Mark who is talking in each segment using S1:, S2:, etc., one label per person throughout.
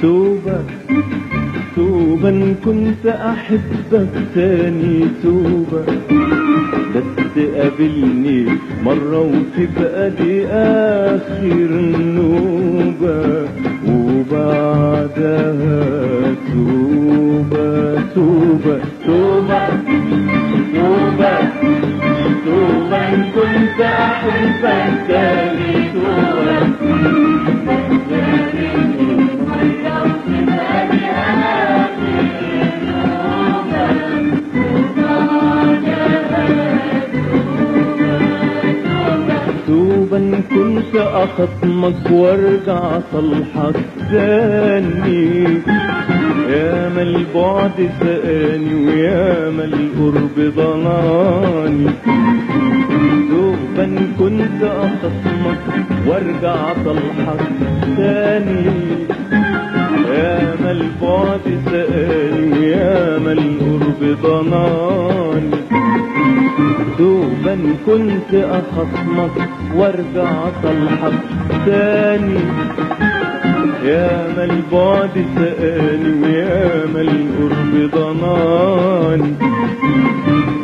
S1: توبة توبة إن كنت أحبك تاني توبة، بس تقابلني مرة وتبقى دي آخر النوبة، وبعدها توبة توبة توبة توبة توبة إن كنت أحبك تاني توبة، بس تقابلني مرة وتبقى دي آخر النوبة، توبة إن كنت أخصمك وارجع صالحك تاني، ياما البعد سقاني وياما القرب ضناني. توبة إن كنت أخصمك وارجع صالحك تاني، ياما البعد سقاني وياما القرب ضناني. توبة إن كنت أخصمك وارجع صالحك تاني، ياما البعد سقاني وياما القرب ضناني.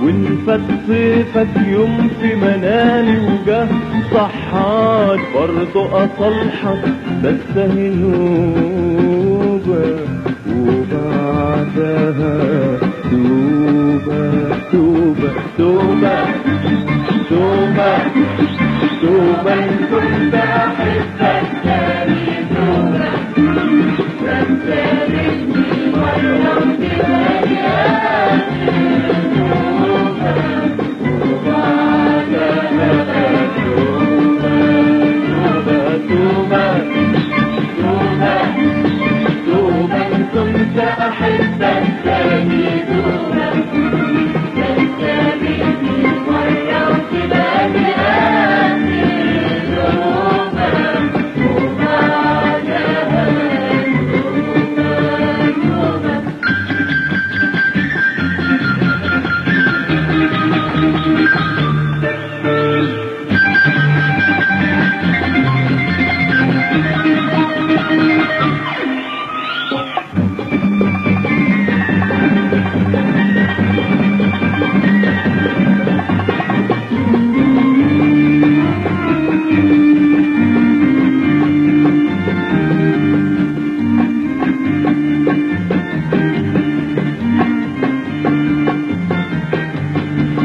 S1: وإن فات صيفك يوم في منامي وجه صحاك، برضه أصالحك بس أهي نوبة، وبعدها توبة توبة توبة توبة توبة إن كنت أحبك تاني توبة، بس تقابلني مرة وتبقى دي آخر النوبة، وبعدها توبة توبة توبة توبة إن كنت أحبك تاني توبة، بس تقابلني مرة وتبقى دي آخر النوبة، وبعدها توبة توبة.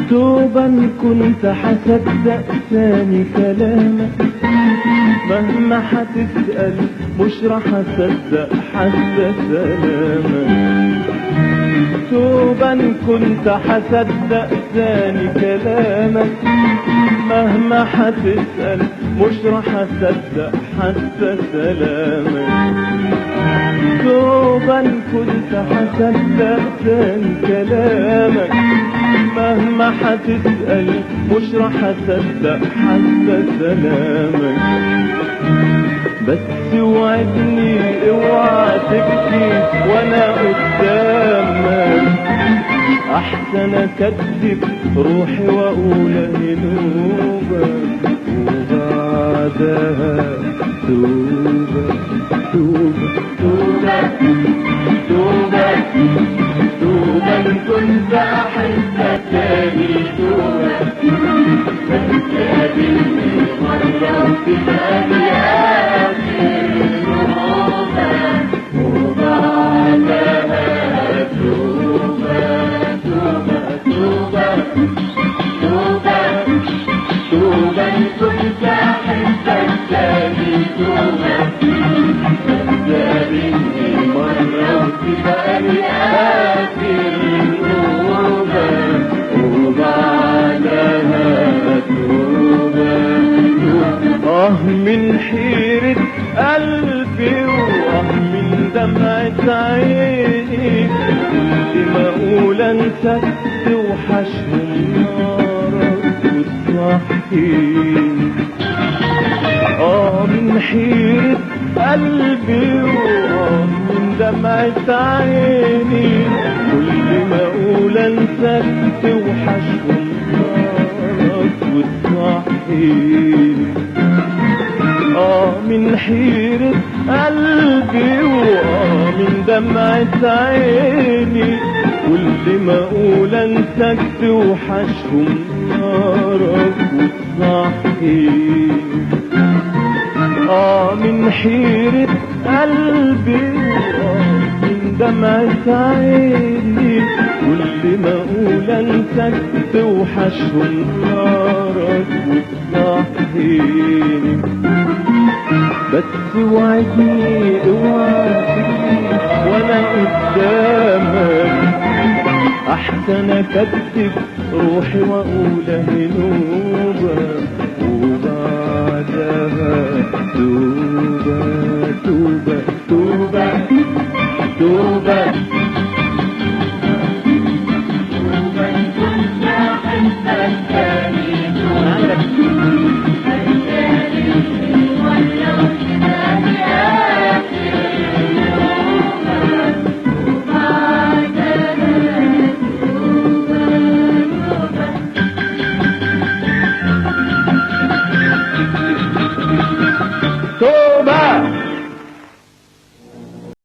S1: توبة إن كنت هصدق تاني كلامك، مهما هتسأل مش راح أصدق حتى سلامك. توبة إن كنت هصدق تاني كلامك، مهما هتسأل مش راح أصدق حتى سلامك. توبة إن كنت هصدق تاني كلامك، مهما هتسأل مش راح أصدق حتى سلامك. بس وعدني اوعى تبكي وانا قدامك، احسن اكدب روحي واقول اهي نوبة، وبعدها توبة توبة توبة توبة توبة إن كنت أحبك تاني توبة، بس تقابلني مرة وتبقى دي آخر النوبة، وبعدها توبة توبة توبة توبة توبة إن كنت أحبك تاني توبة، بس تقابلني مرة وتبقى دي آخر النوبة، وبعدها توبة. آه من حيرة قلبي وآه من دمعة عيني، كل ما أقول أنساك توحشهم نارك وتصحيني. آه من حيرة قلبي وآه من دمعة عيني، كل ما أقول أنساك توحشهم نارك وتصحيني. من حيرة قلبي ومن دمعة عيني، كل ما اقول انساك توحشهم نارك وتصحيني. من حيرة قلبي ومن دمعة عيني، كل ما اقول انساك توحشهم نارك وتصحيني. بس وعدني اوعى وانا قدامك، احسن اكتب روحي واقول هنوبة وبعدها توبة.